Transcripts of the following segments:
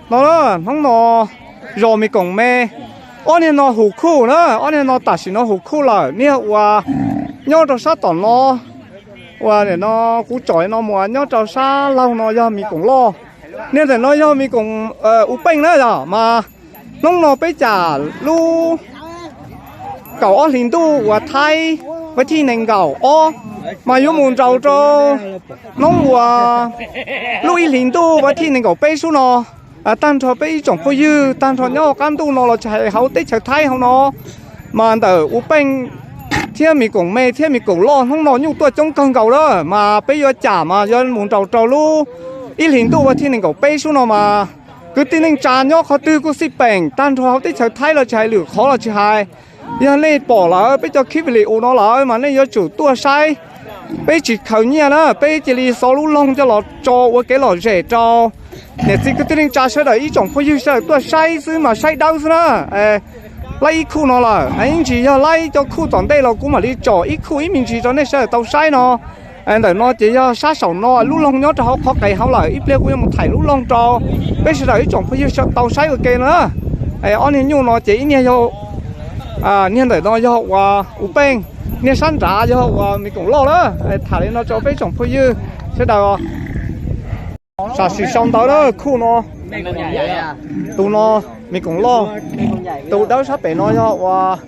No na, hnub no zos Mis Koom Me, ob niag no hum khuj na, ob niag no tam sim no hum khuj lawm. Niag uas nyob rau sab tom no, uas nim no kuv tsom li no mus nyob rau sab laug no yog Mis Koom Loj. Niag ntawm no yog Mis Koom U Peej na yom. Mas hnub no peb cam lub kaum ob hlis ntuj uas Thaib vas thib nees nkaum ob, mas yuav mus nraus rau hnub uas lub ib hlis ntuj vas thib nees nkaum peb sub no. Tag nrho peb ib tsoom phooj ywg tag nrho nyob qab ntuj no los tsis hais hauv teb chaws Thaib hauv no, mas ntawm U Peej thiab Mis Koom Me thiab Mis Koom Loj hnub no nyuj tuaj coob kawg nkaus lawm. Mas peb yuav cam mas yuav mus nraus rau lub ib hlis ntuj vas thib nees nkaum peb sub no mas kwv tij neej tsa nyob qhov twg kuj xij peem tag nrho hauv teb chaws Thaib los tsis hais, lwm qhov los tsis hais. Yog nej pom lawm peb cov khib vi li u no lawm mas nej yuav tsum tuaj saib. Peb tsis khaws nyiaj na, peb cia li xov lub loog coj los tso ua kev lom zem rau niam txiv kwv tij neej tsa sawv daws ib tsoom phooj ywg sawv daws tuaj saib xwb mas saib dawb xwb na. Laib ib khuj no lawm, ib ntsis yog laib cov khuj tom ntej los kuv mam li tsom ib khuj ib me ntsis rau nej sawv daws tau saib no. Ntawm no ces yog sab saum no lub loog nyob rau hauv qhov qes hauv lawm, ib pliag kuv yuav mus thaij lub loog rau peb sawv daws ib tsoom phooj ywg sawv daws tau saib ua ke no na. Ob niag nyuj no ces ib niag yog, niag ntawm no yog uas U Peej, niag sab nrad yog uas Mis Koom Loj na. Tham li no rau peb tsoom phooj ywg sawv daws. Sam sim sau ntawv na, khuj no, tus no Mis Koom Loj, tus dawb sab pem no yog uas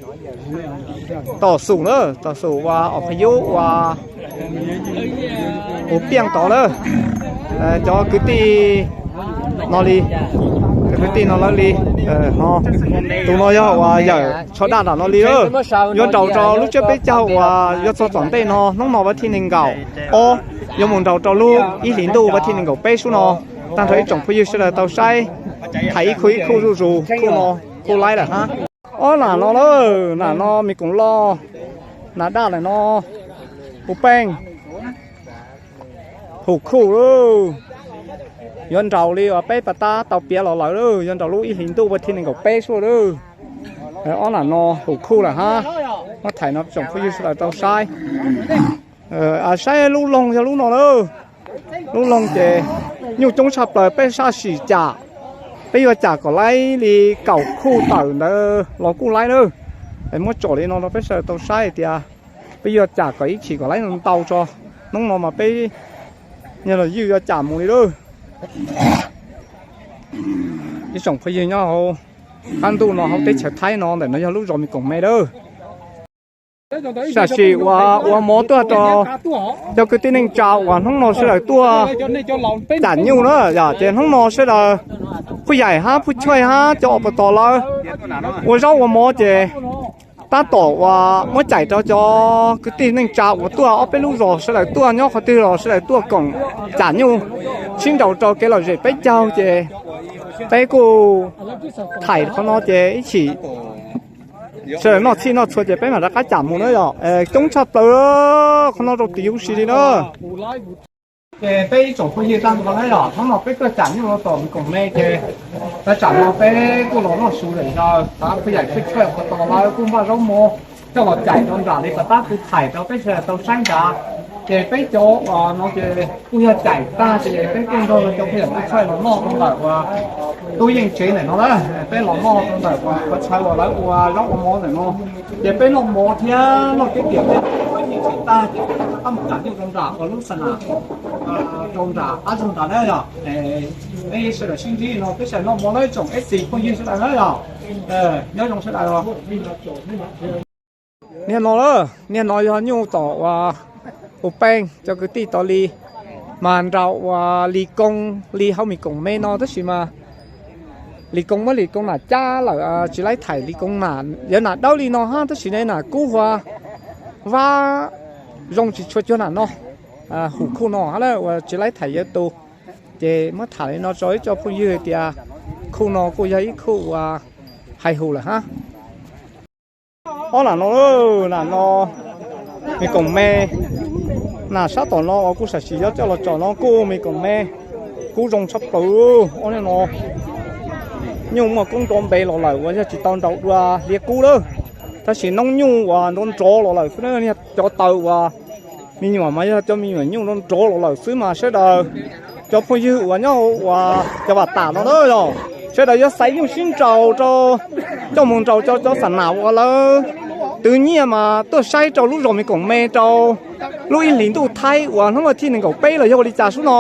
Tom Xum na, Tom Xum uas Om Pha Yub uas Hu Piaj tod na. Cov kwv tij no li, cov kwv tij no lawv li, tus no yog uas yawm tsho daj nram no li. Yuav nraus rau lub tsiab peb caug uas yuav txog tom ntej no, hnub no vas thib nees nkaum ob, yuav mus nraus rau lub ib hlis ntuj vas thib nees nkaum peb sub no. Tag nrho ib tsoom phooj ywg sawv daws tau saib, thaij ib khuj ib khuj zuj zus, khuj no, khuj laib lawm hab. Ob nam no lawm, nam no Mis Koom Loj, nam daj lawm no U Peej. Hum khuj lauj. Yuav nraus li uas peb pas tab tau piav los lawm lauj, yuav nraus lub ib hlis ntuj vas thib nees nkaum peb sub lauj. Ob nam no hum khuj lawm hab. Muab thaij no tsoom phooj ywg sawv daws tau saib. Saib lub loog yog lub no lauj. Lub loog ces nyuj coob tshaj plaws, peb sab sim cam, peb yuav cam kom laib li kaum khuj tawm ntawd los kuj laib lauj. Es muab tsom li no rau peb sawv daws tau saib tias peb yuav cam kom ib chim kom laib ntau tso. Hnub no mas peb nyuag los ywj yuav cam mus li lauj. Ib tsoom phooj ywg nyob hauv qab ntuj no hauv teb chaws Thaib no, ntawm no yog lub zos Mis Koom Me lauj. Sam sim uas ua mov tuaj rau cov kwv tij neej tsa uas hnub no sawv daws tuaj cam nyuj na yom, ces hnub no sawv daws Phub Yaim hab Phub Chawj hab cov uas puas tos lawv ua zaub ua mov ces tab tom uas muab cais rau cov kwv tij neej tsa uas tuaj ob peb lub zos sawv daws tuaj nyob qhov twg los sawv daws tuaj koom cam nyuj sib nraus rau kev lom zem peb caug ces peb kuj thaij qhov no ces ib chim sawv daws noj txhij noj txhua ces peb mam rov qab cam mus na yom. Coob tshaj plaws qhov no rau tim huv si li na. Ces peb ib tsoom phooj ywg tag nrho na yom, hnub no peb tuaj cam nyuj rau tom Mis Koom Me ces tam sim no peb kuj los noj su lawm, yog Phub Yaim Phub Chawj puas tos lawv kuj npaj zaub mov coj los cais rau nram li pas tab kuv thaij rau peb sawv daws tau saib ntawd. Ces peb cov uas no ces kuj yog cais tag ces peb kuj nrog cov Phub Yaim Phub Chawj los noj rau ntawm uas tub yeej tsev ntawm no na, peb los noj rau ntawm uas qhov chaw uas lawv ua zaub ua mov ntawm no. Ces peb noj mov thiab noj kiab tiam peb yeej tsev tag ces peb rov qab mus cam nyuj rau nram uas lub xa nas rau nram qab zog nrad na yom. Peb sawv daws sib ntsib no peb sawv daws noj mov na tsoom F C phooj ywg sawv daws na yom. Nyob zoo sawv daws. Niag no lawm, niag no yog nyuj tom uas U Peej cov kwv tij tod li, mas nraus uas Lis Koo li hauv Mis Koom Me no tab sis mas Lis Koo muab Lis Koo nam cab lawm, tsis laib thaij Lis Koo nam, yog nam dawb li no hab tab sis ne nam kub huv vab zoo tsis tshua cuag nam no. Hum khuj no hab uas tsis laib thaij yawg tus, ces muab tham li no rau ib co phooj ywg hais tias khuj no kuj yog ib khuj uas hais hum lawm hab. Ob nam no, nam no Mis Koom Me, nam sab tom no uas kuj sam sim yuav coj los tsom no kuj Mis Koom Me, kub zoo tshaj plaws. Ob niag no nyuj muaj koob nrov npe los lawm uas yog tsis tau nraus dua liab kub lawm, tab sis noob nyuj uas nrov nrov los lawm xwb na, cov taw uas me nyuam mas yog cov me nyuam nyuj nrov nrov los lawm xwb mas sawv daws Cov phooj ywg uas nyob hauv uas cov vaj tam no na yog sawv daws yuav xaiv nyuj sib nraus rau coj mus nraus cov cov xa nas uas lawv twv nyiaj mas tuaj saib rau lub zos Mes Koom Me rau lub ib hlis ntuj Thaib uas hnub vas thij nees nkaum peb los yog ua li cas sub no.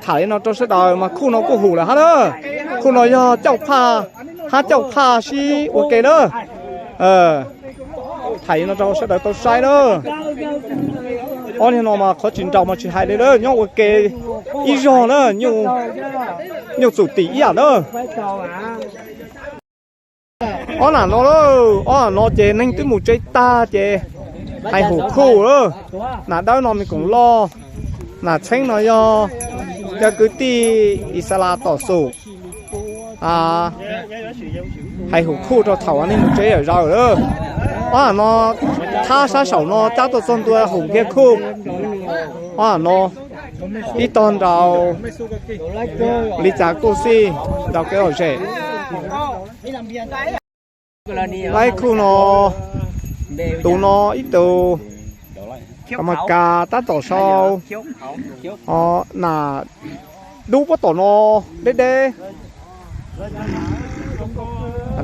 Tham li no rau sawv daws mas khuj no kuj hum lawm hab na. Khuj no yog Cauj Phaj hab Cauj Phaj sib ua ke na. Tham li no rau sawv daws tau saib na. Ob niag no mas qhov tsis nraus mas tsis hais li na, nyob ua ke ib zog na, nyuj txum tim ib yam na. Ob nam no, ob nam no ces neeg twb mus tsev tag ces hais hum khuj lawm. Nam dawb no Mes Koom Loj, nam txheeb no yog cov kwv tij Ixalas Tom Xum. Hais hum khuj rau thaum uas neeg mus tsev zam zaws lawm. Ob nam no thab sab saum no cab tuaj txog ntua hum kiag khuj. Ob nam no ib tog nraus li cas kuj xij nraus kev lom zem. Laib khuj no, tus no ib tug, mas kas tab tom sau, nam dub puab tom no, deb deb,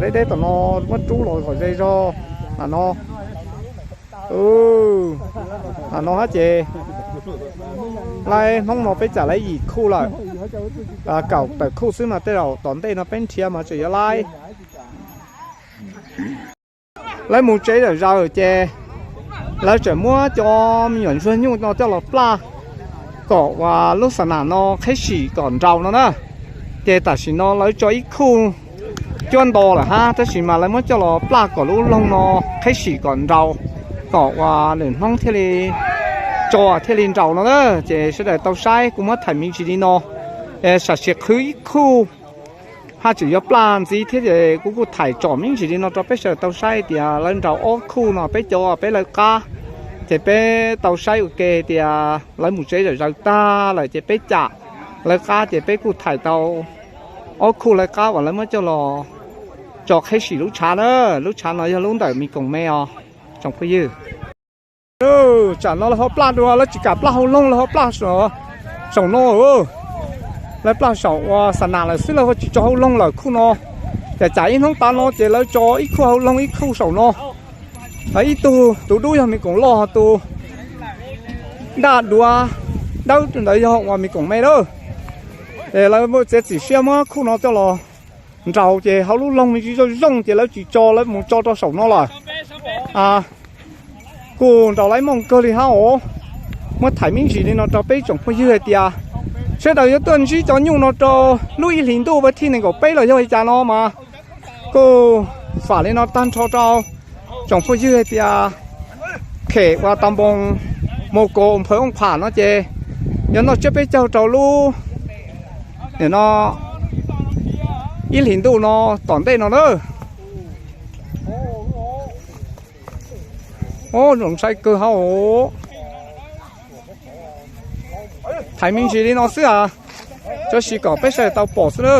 deb deb tom no, muab rub los kom ze zog. Nam no, nam no hab ces laib Hmoob no peb cam laib yim khuj lawm, kaum tawm khuj xwb mas tej zaum tom ntej no peb nrhiav mas tseem yuav laib. Lawv mus tsev zam zaws ces lawv tseem muab cov me nyuam ntsuag nyuj no coj los plaj kom uas lub xa nas no qheb sim kom nraus no na. Ces tam sim no lawv tso ib khuj cuab nto lawm hab, tab sis mas lawv muab coj los plaj kom lub loog no qheb sim kom nraus, kom uas lwm hnub thiaj li tso thiaj li nraus no na. Ces sawv daws tau saib kuv muab thaim me ntsis li no, sam sim qhwv ib khuj haj tseem yuav plaj ntxiv thiab ces kuv kuj thaim tsom me ntsis li no rau peb sawv daws tau saib tias lawv nraus ob khuj no peb cov peb lawv qab, ces peb tau saib ua ke tias lawv mus tsev zam zaws tag lawm ces peb cam lawv qab ces peb kuj thaim tau ob khuj lawv qab uas lawv muab coj los tso qheb sim lub tshav na. Lub tshav no yog lub ntawm Mes Koom Me os tsoom phooj ywg. Tsam no lawv ho plaj dua, lawv tsis kam plaj hauv loog, lawv ho plaj saum no. Lawv plaj saum uas xa nas lawm xwb, lawv ho tsis tso hauv loog lawm khuj no. Ces tsam ib hnub tav no ces lawv tso ib khuj hauv loog ib khuj saum no. Ib tug tus dub yog Mes Koom Loj, tus daj duav dawb ntawd yog uas Mes Koom Me lawm. Es lawv txiav txim siab muab khuj no coj los nraus ces hauv lub loog me ntsis zoo zoo ces lawv tsis tso, lawv mus tso rau saum no lawm. Kuj nraus laib mooj kawg li hab os. Muab thaim me ntsis li no rau peb tsoom phooj ywg hais tias sawv daws yuav tuaj ntsib cov nyuj no rau lub ib hlis ntuj vas thij nees nkaum peb los yog li cas no mas kuj fam li no tag nrho rau tsoom phooj ywg hais tias khem uas tas npoos mus kos nphawv ooj qham no ces yuav noj tsiab peb caug rau lub, nim no ib hlis ntuj no tom ntej no na. Zoo saib kawg hab os. Thaim me ntsis li no xwb as, tsuav sis kom peb sawv daws tau pom xwb na.